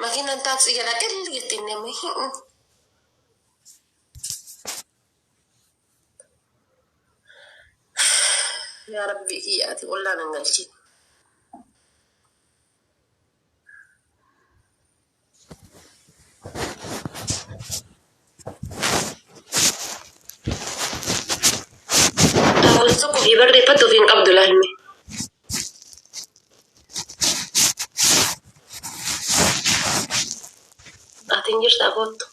Makiinaan taaksii jalaa qilli jetti inni amma. Yaa Rabbii kiyya ati ollaa nan galchin. Lakkoofsa tokko ofii barreeffattu ofii hin qabdu laalme. Ati hin jirtaa koottu.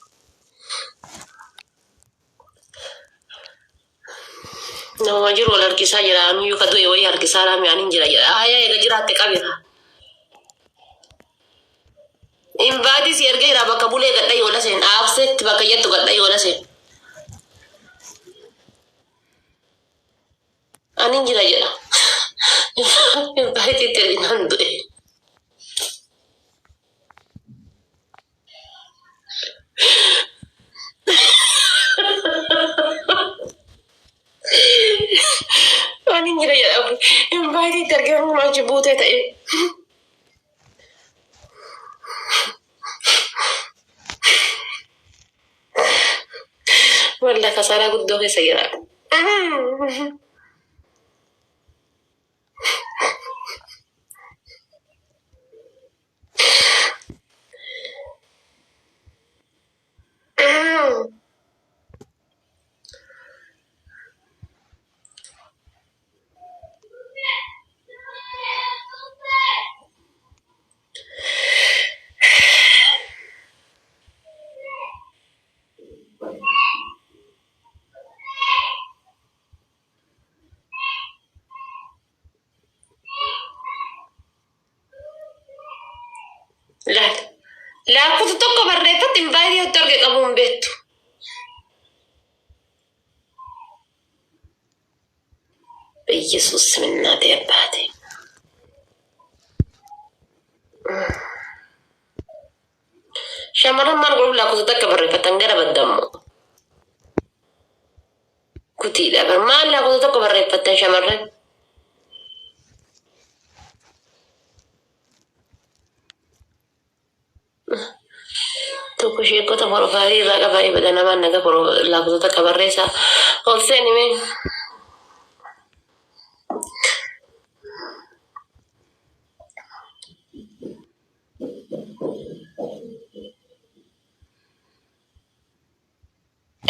Nama jiru wal harkisaa jira. Anuyyuu ka du'e wayii harkisaa raame ani hin jira jedha. Aayaa eega jiraatte qabira. Invaatii si ergeera bakka bulee gadha yoo laseen aabsetti bakka jettu gadha yoo laseen. Ani hin jira jedha. Invaatii itti erginaan du'e. Ani hin jira jedha. Invaatii itti ergee hundumaa achi buutee ta'e. Walla kasaaraa guddoo keessa jira. Laal. Lakkoofsa tokko barreeffatti invaayitii yoo arge qabuu hin beektu. በኢየሱስ ስም እናቴ አባቴ shamarran maal godhuuf lakkoofsa takka barreeffatan gara baddammoo kutiidha bar maal lakkoofsa tokko barreeffatan shamarran Tokko sheekota porofaayilii irraa qabaa ibada namaan naga lakkoofsa takka barreessaa ol seeni mee.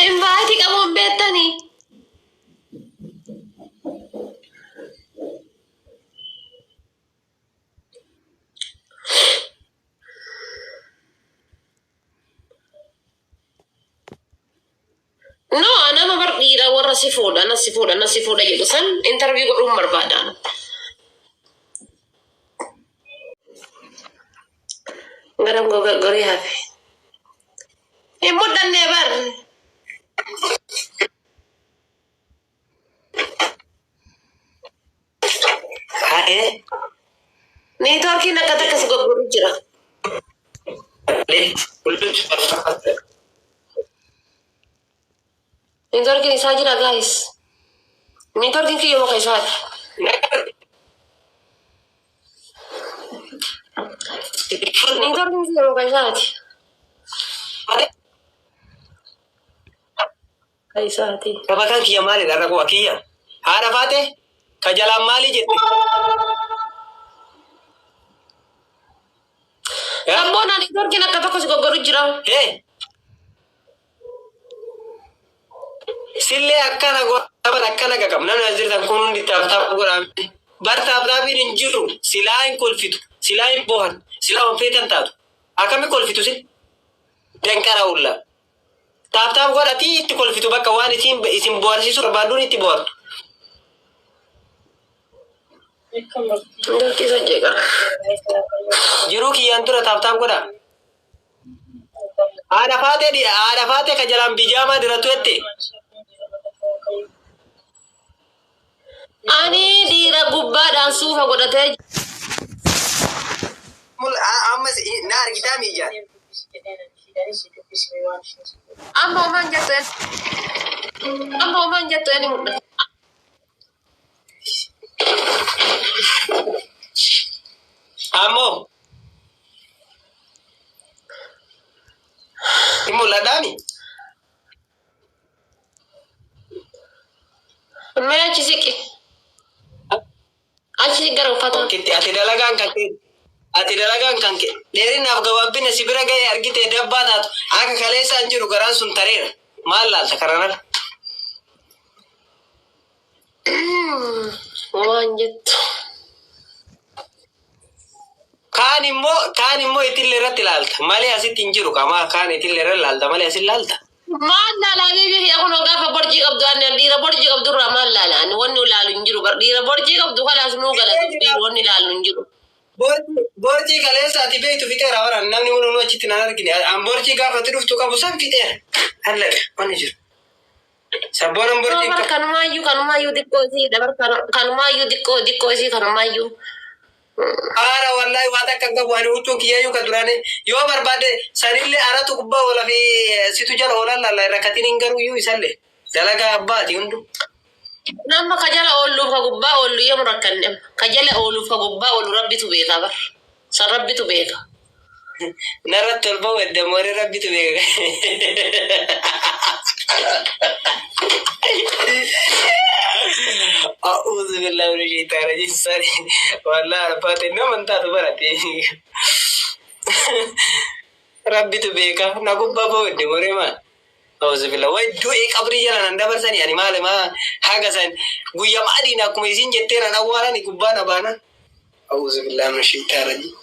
Invaayitii qabuu hin beektanii. No, nama bar dhiira warra si fuudha, na si fuudha, na si fuudha jedhu san interview godhuun barbaada. Garam goga goree hafe. Hin mul'anne bar. Haa'ee. Neetwoorkiin akka takka si goggoru jira. Neetwoorkiin isaa jira guys. Neetwoorkiin kiyya muka isaati. Neetwoorkiin kiyya muka isaati. Ka isaati. Sabakaan kiyya maalidha irra kiyya? Haadha faate ka jalaan maalii jette? Sabboonaa neetwoorkiin akka tokko si goggoru jira. Hee! Sillee akkana godhaman akkana qaqab namni as jirtan kun hundi taaptaap godhaa. Bar taaptaapiin hin jiru silaa hin kolfitu silaa hin boohan silaa waan feetan taatu akkami kolfitu sin danqara hullaa. Taap taap godhatii itti kolfitu bakka waan isin isin bohaarsiisuu barbaadduun itti bohaartu. Galtii isa jeeqa. Jiruu kiyyaan dura taap taap godhaa. Haadha faatee haadha faatee ka jalaan bijaamaa diratu jette. Ani dhiira gubbaadhaan suufa godhatee Mul amma na argitaa miijaan. Amma homaan jettu amma homaan jettu ni mul'ata. Ammoo. fudhadhaami. Mee achi siqi. Achi siqi gara uffata. Tokkitti ati dalagaan kan kee ati dalagaan kan kee dheerinaaf gabaabbina si bira ga'e argite dabbaa taatu akka kaleessaan jiru garaan sun tareera. Maal laalta karan ala? Waan jettu. Kaan immoo itillee irratti ilaalta malee asitti hin jiru qaama kaan itillee irra ilaalta malee asin laalta. Maal laalaa biyya kun gaafa borjii qabdu ani dhiira borjii qabdu irraa maal laala ani wanni ilaalu hin jiru bar dhiira borjii qabdu kalaas nuu galatu dhiira wanni ilaalu hin jiru. Borjii kaleessa ati beektu fixeera baran namni hundinuu achitti nan argine. An borjii gaafa ati dhuftu qabu san fixeera. Allaqa wanni jiru. Sabboonan borjii Bar qabu. Kanumaayyuu xiqqoo isii dabar kanumaayyuu xiqqoo xiqqoo isii kanumaayyuu. Haara wallahi waan akka hin qabu ani huccuun kiyyayyuu kan duraanii yoo barbaade sanillee anatu gubbaa oola fi situ jala oolan laalla rakkatiin hin garuu iyyuu isallee dalagaa abbaati hundu. Nama ka jala oolluuf ka gubbaa oollu yoom rakkanne ka jala ooluuf ka gubbaa oolu rabbitu beeka bar san rabbitu beeka. Narratti ol ba'u edda moorii rabbitu beeka. أعوذ بالله من الشيطان الرجيم. Sorry. والله arbaate nama hin taatu barate. Rabbitu beeka. Na gubbaa ba'u edda moorii maal? أعوذ بالله. Way du'ee qabrii jala nan dabarsanii ani maali maa haga san guyyaa maadiin akkuma isin jettee nan awwaalani gubbaa na baana. أعوذ بالله من الشيطان الرجيم.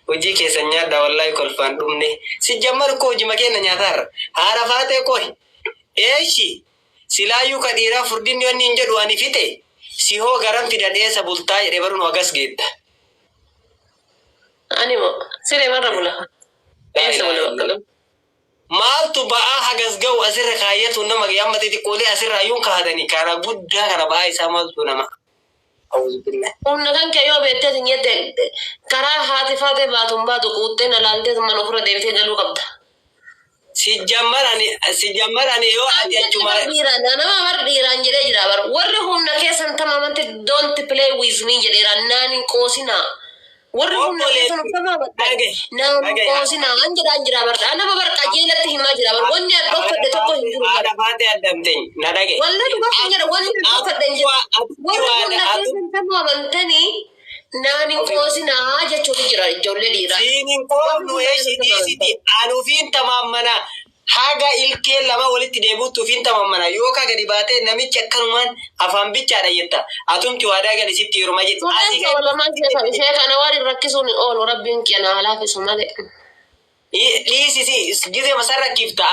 Hojii keessan nyaadha wallahi kolfaan dhumne. Si jammar koo hojii makeenya nyaataarra. Haadha faatee koo. Eeshi silaayyuu ka dhiiraa furdinni wanni hin jedhu ani fixe. Si hoo garan fida dheessa bultaa jedhee baruun hagas geetta. Ani moo siree marra bula. Eessa bula bakka lama. Maaltu ba'aa hagas ga'u asirra kaayyatu nama amma xixiqqoolee asirra hayyuun kaa'atanii kana guddaa kana ba'aa isaa maaltu nama. أعوذ بالله. Humna kan kee yoo beektee sin jette karaa haati faatee baatuun baatu quuttee na laaltee mana ofirra deebitee galuu qabda. Si jammar ani yoo ati achuma. Dhiiraan nama bar dhiiraan jedhee jira bar warri humna keessan tamamante don't play with me jedheera naan hin qoosinaa. Warri humna keessan tamamante naan hin qoosinaa an jedhaan jira bar nama bar qajeelatti himaa jira bar wanni an dhoffadhe tokko hin jiru bar. Haadha faatee addamteen na dhage. Wallahi dhugaa kan jedha wanni an dhoffadhe hin jiru. Warri humna keessan tamamantanii naan hin qoosinaa jechuun jira ijoollee dhiiraa. Siin hin qoofnu eeshi dhiisiti anuufiin tamaammana haga ilkee lama walitti deebi'utti ufiin tamaammana yookaan gadi baatee namichi akkanumaan afaan bichaadha jetta atumti waadaa gali sitti yeruma jette. Suuraan sabalamaa ishee kana waan hin rakkisuun hin oolu rabbiin kiyya na laafisu malee. Dhiisisi gizee masarra kiifta.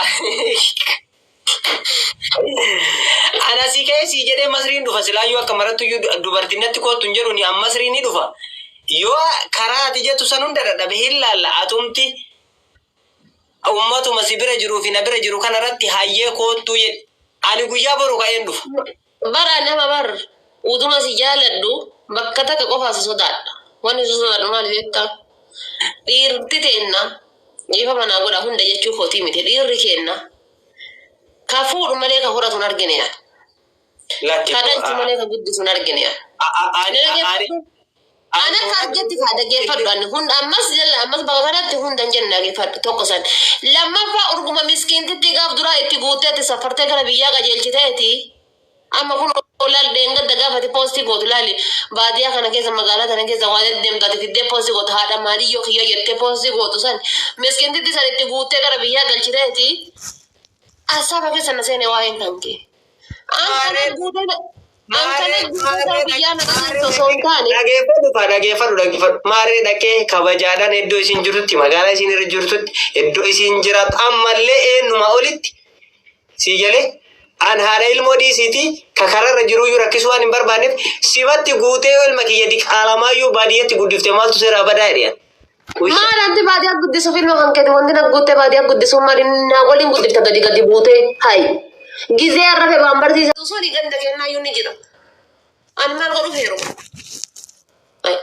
Ana si keessi jedhee masriin dhufa silaayyuu akka marattu iyyuu dubartiin natti kootu hin jedhu ni an masrii ni dhufa. Yoo karaa ati jettu san hunda dadhabe hin laalla atumti ummatuma si bira jiruu fi na bira jiru kanarratti hayyee koottuu jedhe. Ani guyyaa boru ka'een dhufa. Bara nama bar utuma si jaaladhu bakka takka qofaa si sodaadha. Wanni si sodaadhu maali beektaa? Dhiirti teenna dhiifa manaa godha hunda jechuu kootii miti dhiirri keenna. Ka fuudhu malee ka horatu hin argine yaa. Lakki. Ka dhalchu malee ka guddisu hin argine yaa. Ani Ani akka argetti kaa dhaggeeffadhu ani hunda ammas jala ammas bakka kanatti hunda hin jenne dhaggeeffadhu tokko san. Lammaffaa urguma miskiintitti gaaf duraa itti guutteetti safartee gara biyyaa qajeelchiteeti. Amma kun laal dheengadda gaafati poostii gootu laali baadiyyaa kana keessa magaalaa kana keessa waa deddeemtu ati fiddee poostii gootu haadha maaliyyoo kiyya jettee poostii gootu san miskiintitti san itti guuttee gara biyyaa galchiteeti. Asaaba keessa na seene waa'een kan kee. An kana guutee an kana guutee gara biyyaa na qajeelchu osoo hin taane. Dhageeffadhu faa dhageeffadhu dhageeffadhu. Maarree dhaqee kabajaadhaan iddoo isin jirtutti magaalaa isin irra jirtutti iddoo isin jiraattu ammallee eenyuma olitti si galee an haadha ilmoo dhiisiiti ka kararra jiruyyuu rakkisuu waan hin barbaanneef sibatti guutee ilma kiyya diqaalamaayyuu baadiyyatti guddifte maaltu seeraa badaa jedhan. Maal anti baadiyyaa guddisuuf ilma kan keeti wanti na guuttee baadiyyaa guddisuuf maali naa waliin guddifta gadi gadi buutee hayi. Gizee har'a waan barsiisa. Osoo ni ganda kennaayyuu ni jira. Ani maal godhuuf heeru?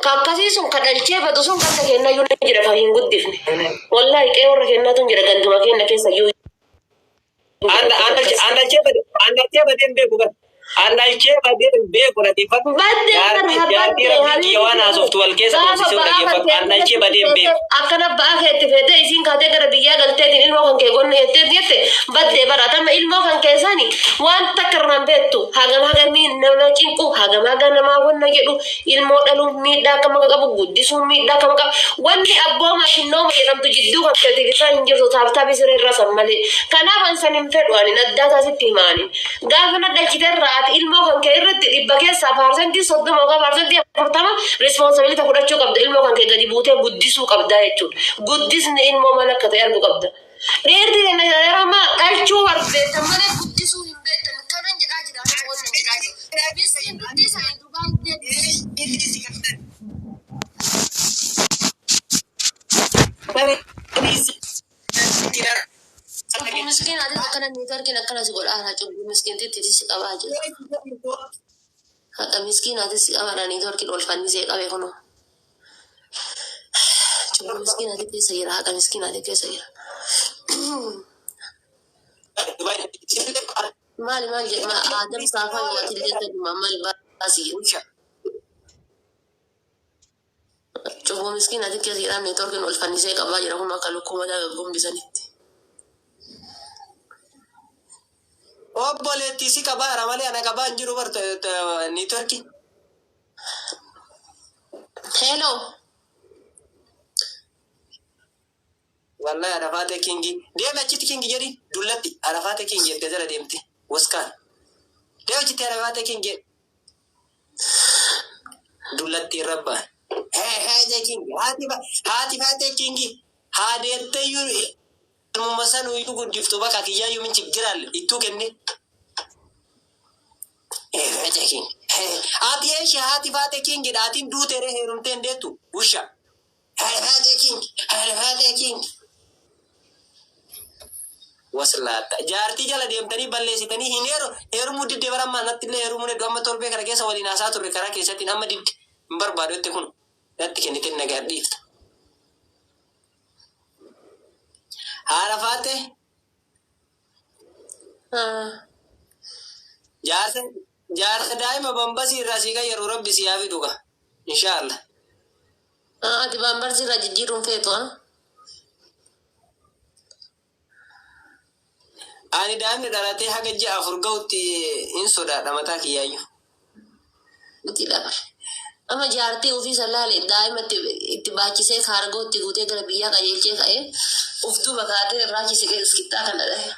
Ka akkasii sun ka dhalchee badu sun ganda kennaayyuu ni jira kan hin guddifne. Wallaahi qe'ee warra kennaatu hin jira ganduma kenna keessa iyyuu. An dhalchee badee hin beeku bara. An dhalchee badee hin beeku dhaggeeffadhu. Baddee Jaartii kana jaartii baddee rabbii kiyya waan habiibi haasoftu wal keessa gaafa dhoksisuu ba'aa kan dhaggeeffadhu. kee An dhalchee badee hin beeku. akkana ba'aa kee itti feetee isiin kaatee gara biyyaa galteetiin ilmoo kan kee gonne jettee jette baddee baratama ilmoo kan kee sani waan takka irraan beektu hagam hagamii nama cinqu hagam haga namaa wanna jedhu ilmoo dhaluun miidhaa akkam akka qabu guddisuun miidhaa akkam akka qabu wanni abbooma shinnooma jedhamtu jidduu kan keetii isaan hin jirtu taaptaabii siree irra san malee kanaaf an san hin fedhu ani addaa taasitti himaani gaafa na dhalchite irraa ati ilmoo kan kee irratti dhibba keessaa 30% yookaan 40% responsibility fudhachuu qabda ilmoo kan kee gadi buutee guddisuu qabda jechuudha guddisni ilmoo maal akka ta'e arguu qabda dhiirri yeroo ammaa dhalchuu beektan malee guddisuu hin beektan kanan jedhaa jira wannan jedhaa jira miskiin guddisa Dubaay deemte. Cubbuu miskiin ati akkana niitarkiin akkana si godhaa cubbuu miskiintitti si qabaa jira. Haqa miskiin ati si qabaadha niitarkiin ol fannisee qabe kunoo. Cubbuu miskiin ati keessa jira haqa miskiin ati keessa jira. Maali maal jedhama Aadam saafaa yoo ati illee ta'uma maal baasii jedhu. Cubbuu miskiin ati keessa jira niitarkiin ol fannisee qabaa jira kun akka lukkuu mataa gaggombisanitti. Obboleettii si qabaara malee ana qabaa hin jiru bar niitworkii. Hello. Wallahi Arafaatee Kingi. Deemi achitti Kingi jedhi dullatti Arafaatee Kingi erga jala deemte. Waskaan. Deemi achitti Arafaatee Kingi jedhi. Dullatti irra ba'an. Hee hee jee Kingi. Haati faatee Kingi. Haadeettee iyyuu ilmuma sanuu iyyuu guddiftu bakka kiyyaayyuu min chiggiraalle ittuu kenne. Hee hee jee Kingi. Hee haati eeshi haati faatee Kingi dhaatiin duuteeree heerumtee hin deettu. Wusha. Hee hee jee Kingi. Hee hee jee Kingi. Waslaatta. Jaartii jala deemtanii balleessitanii hin heerumuu didde bara ammaa natti illee heerumuu heddu amma torbee kana keessa waliin haasaa turre karaa keessattiin amma didde hin barbaadu jette kun natti kennite nagaa dhiifta. Haadha faatte jaarsa jaarsa daa'ima bambasii irraa sii qayyaru rabbi si haa fidu gaa. Inshaallah. Ati baambarsii irraa jijjiiruun feetu haa? Ani daa'imni dhalatee haga ji'a 4 gahutti hin sodaadha mataa kiyyaayyuu. Miti dhaba. Amma jaartii ofii san laale daa'ima itti baachisee kaargoo itti guutee gara biyyaa qajeelchee ka'ee uf duuba kaatee raachi siqee iskittaa kana dhahe.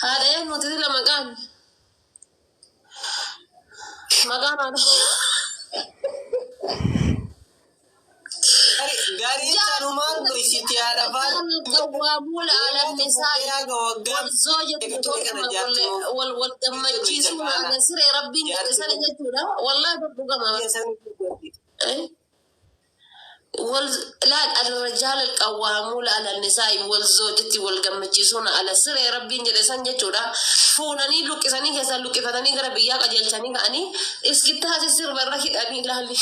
Haadha yaa nuti sila maqaan. Maqaan haadha. Gariin sanumaan dhoysiti haadha faana. Qawwaamuun ala nisaa Waggaa wal zoojatu ture kana jaartii wal wal gammachiisuu haala siree rabbiin jedhe sana jechuudha. Wallahi dhugama. Wal laal الرجال القوامون على النساء والزوجة wal gammachiisuun ala siree rabbiin jedhe san jechuudha. Fuunanii luqqisanii keessaa luqqifatanii gara biyyaa qajeelchanii ka'anii iskittaa sirba irra hidhanii ilaali.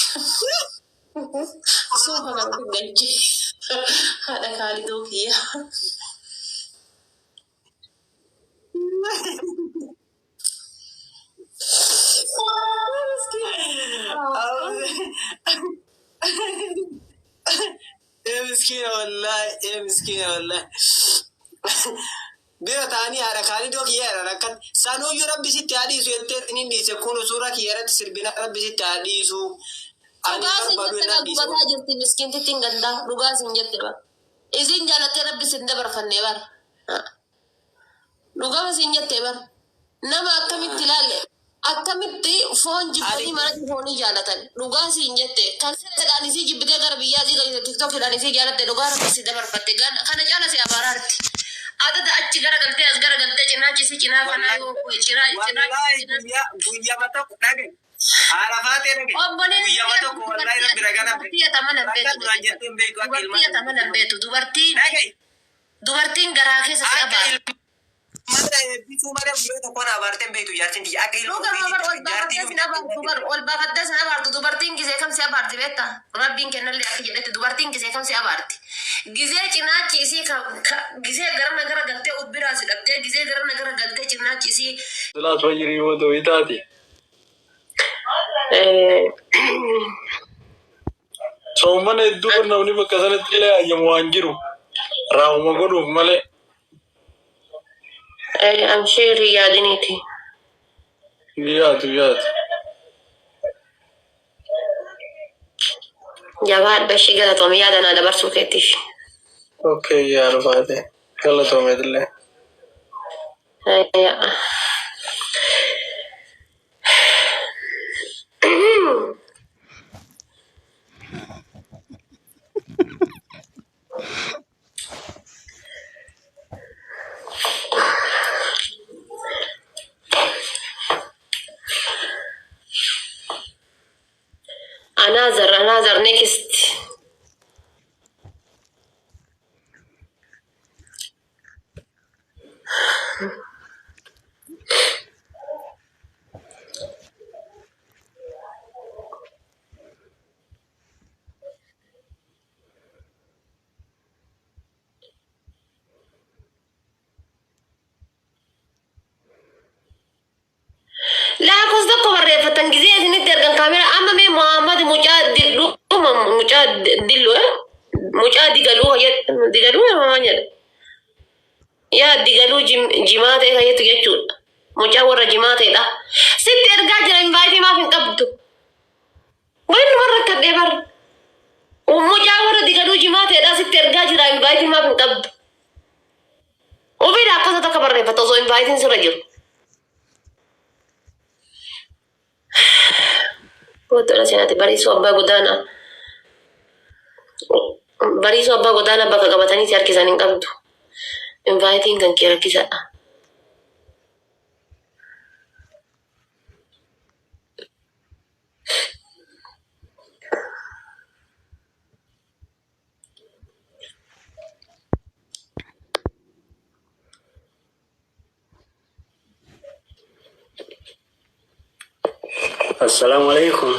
Suufa kanatti galchee haadha kaalidoo kiyya. Ee miskiina wallahi, ee miskiina wallahi. Bira ta'anii haadha kaalidoo kiyya jedhan akkan sanuyyuu rabbi sitti haa dhiisu jettee inni dhiise kun suuraa kiyya irratti sirbina rabbi sitti haa dhiisu. Ani Dhugaa sin barbaadu jette irraa gaa dhiise. gubataa jirti miskiintittiin gandaa dhugaa sin jette bar. Isin jaalattee rabbi sin dabarfanne bar. Dhugama sin jette bar. Nama akkamitti ilaalle akkamitti foon jibbanii manatti foonii jaalatan dhugaa sin jette kan sireedhaan isii jibbitee gara biyyaa isii galchite tiktookiidhaan isii jaalatte dhugaa rabbi si dabarfatte kana caala si abaaraarti. Adada achi gara galtee as gara galtee cinaachi isii cinaa kanaa yoo cinaa Wallahi cinaa guyyaa guyyama tokko dhagaye. Haadha faatee dhagaye. Obboleessi Guyyama tokko wallahi rabbi ragaa na dubartii ataman hin Rakka beektu duraan jettee hin beektu akka dubartii ilmaan. ataman hin beektu dubartiin Dhagaye. dubartiin garaa keessa si Akka abaara. ilmaan eebbisuu malee guyyaa tokko na abaartee hin beektu jaartiin tiyya. Akka ilma Dhuga bar ol ofiititti jaartiin baafattee sin abaartu bar ol baafattee sin abaartu dubartiin gisee kam si abaarti beektaa rabbiin kennallee akka jedhetti dubartiin gisee kam si abaarti gisee cinaachi isii gisee garana gara galtee ubbiraa si dhabdee gisee garana gara galtee cinaachi isii Silaa soo jirii yoo ta'u itaati. Soomana hedduu bar namni bakka sanatti illee ayyamu waan jiru. Raawuma godhuuf malee. Amshiirii yaadiniiti. Yaatu yaatu. Jabaadha ishii galatoomii yaada naa dabarsuu keetiif. Okay yaa Arfaate. Galatoomeetillee. Another, another, next. Lakkoofsa tokko barreeffatan gisee isinitti ergan kaameraa amma mee Muhammad mucaa dilluu mucaa dilluu mucaa digaluu digaluu maal jedha yaa digaluu jimaa ta'e fayyadu jechuudha. Mucaa warra jimaa ta'edha. Sitti ergaa jira invaayitii maaf hin qabdu? Wayi warra rakkadhee bara. Mucaa warra digaluu jimaa ta'edha sitti ergaa jira invaayitii maaf hin qabdu? Ofii lakkoofsa tokko barreeffata osoo invaayitiin sirra jiru. Fotoodha seenaati bariisoo abbaa godaanaa. Bariisoo abbaa godaanaa bakka qabatanii si harkisan hin qabdu. Invaayitiin kan kee rakkisadha. Assalaamu alaikum.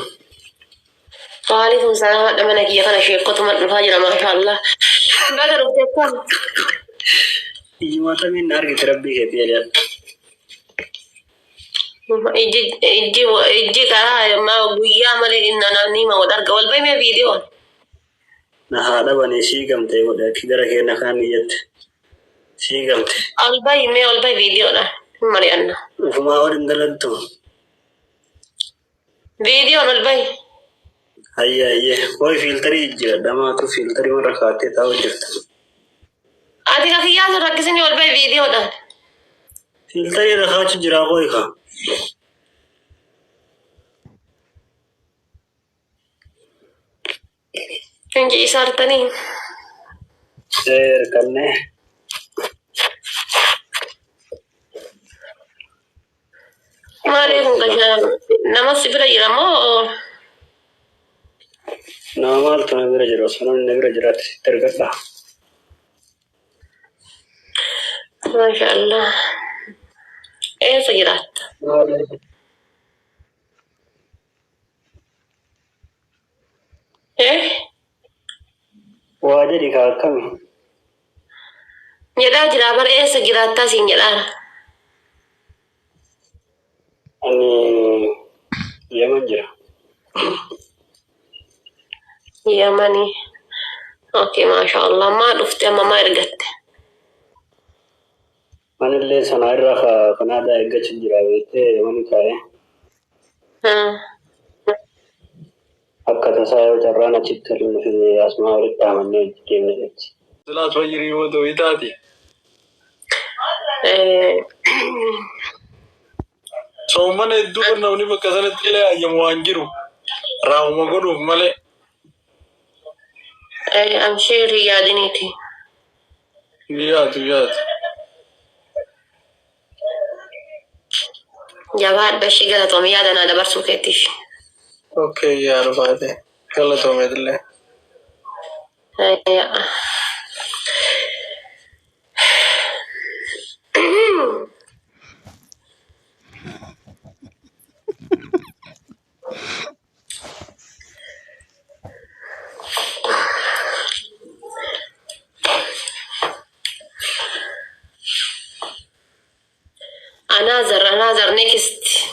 Waalaikum salaam haadha mana kiyya kana sheekotuma dhufaa jira maashaallah. Baga dhuftee kun. Ijuma tamiin na argite rabbii keetii jedhan. Ijji ijji ijji karaa ma guyyaa malee inni namni ma wal arga wal bahee viidiyoon. Na haadha banee sii gamtee godhe akki gara keenya kaan iyyatti. Sii gamte. Ol bahi mee ol bahi viidiyoodha. Hin mari'anna. Ufumaa ol hin dalagdu. Viidiyoon ol bahi. Hayya hayyee. Kooyi fiiltarii jijjiiradha. Dhamaatu fiiltarii marra kaa'attee taa'u jirta. Ati ka kiyyaa sun rakkisini ol bahi viidiyoodhaan. Fiiltarii irra kaa'achu jira kooyi kaa. Inji isa hartanii. Hirkannee. Maali kun kashaa nama si bira jira moo Nama maaltu na bira jira osoo namni na bira jiraate sitti argadha. Maasha Allah. Eessa jiraatta? Eh? Waa jedhi kaa akkami? Jedhaa jira bara eessa jiraattaa siin jedhaara. Ani Yaman jira. Yamanii. Okay, maasha Allah. Maa dhufte amma maa ergatte? Manillee sanaa irraa ka Kanaadaa eeggachuu jira beektee Yamanii taa'ee. Akka tasaa yoo carraan achitti ol nu fide asuma walitti dhaamannee hojii deemna jechi. Silaas fayyirii yoo ta'u itaati. Soomana hedduu bar namni bakka sanatti illee ayyamu waan jiru. Raawuma godhuuf malee. Amshiirii yaadiniiti. Yaatu yaatu. Jabaadha ishii galatoomii yaada naa dabarsuu keetiif. Okay yaa Arfaate. Galatoomeetillee. Another, another, next.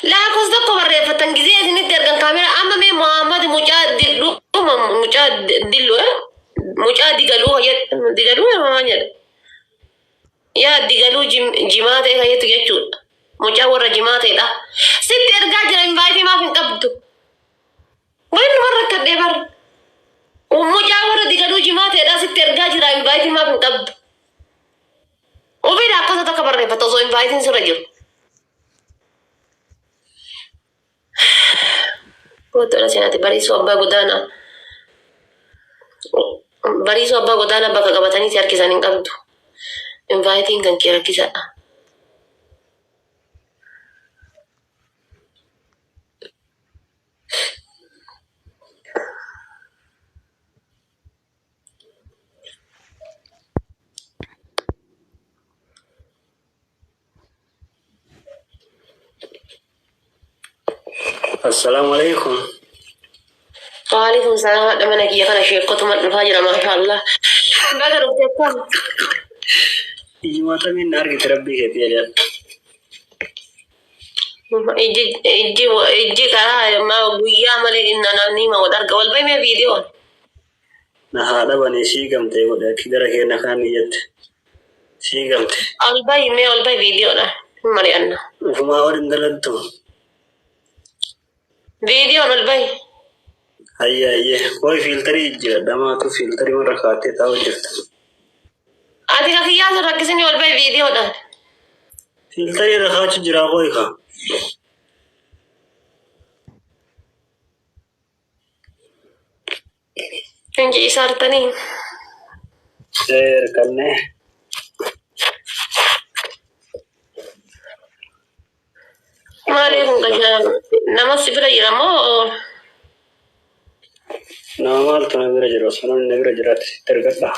Lakkoofsa tokko barreeffatan gizee isinitti ergan kaameraa amma mee Muhammad mucaa dilluu mucaa dilluu mucaa digaluu digaluu maal jedha yaa digaluu jimaa ta'e fayyadu jechuudha. Mucaa warra jimaa ta'edha. Sitti ergaa jira invite maaf hin qabdu? Wanni warra rakkadhee bar. Mucaa warra digaluu jimaa ta'edha sitti ergaa jira invite maaf hin qabdu? Ofii lakkoofsa tokko barreeffata osoo inviteiin sirra jiru. Kootola seenaati bariisoo abbaa godaanaa. Bariisoo abbaa godaanaa bakka qabatanii si harkisan hin qabdu. Inviteiin kan kee rakkisadha. Assalaamu alaikum. Waalaikum salaam haadha mana kiyya kana sheekotuma dhufaa jira maashaallah. Baga dhuftee akkam? Ijuma tamiin na argite rabbii keetii jedhan. Ijji ijji ijji karaa ma guyyaa malee inni namni ma wal arga wal bahimee viidiyoon. Na haadha banii sii gamtee godhe akki gara keenya kaan iyyatti. Sii gamte. Ol bahimee ol bahi viidiyoodha. Hin mari'anna. Ufumaa wal hin dalantu. Viidiyoon ol bahi. Hayya hayyee. Kooyi filterii jira dhamaatu filterii warra kaatee taa'u jirta. Ati ka kiyyaa sun rakkisini ol bahi viidiyoodhaan. Filterii irra kaachuu jira kooyi ka. Inji isaartanii. Seerkannee. Maali kun kashaa nama si bira jira moo Nama maaltu na bira jira osoo namni na bira jiraate sitti argadha.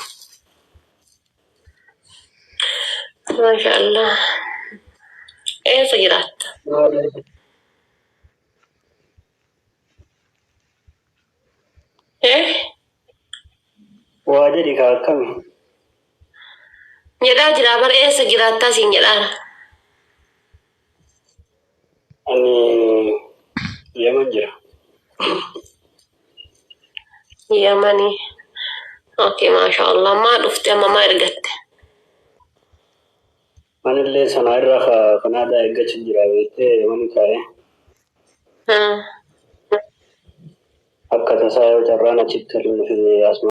Maasha Allah. Eessa jiraatta? Eh? Waa jedhi kaa akkami? Jedhaa jira bar eessa jiraattaa siin jedhaara. Ani Yaman jira. Yamanii. Okay, maasha Allah. Maa dhufte amma maa ergatte? Manillee sanaa irraa ka Kanaadaa eeggachuu jira beektee Yamanii taa'ee. Akka tasaa yoo carraan achitti asuma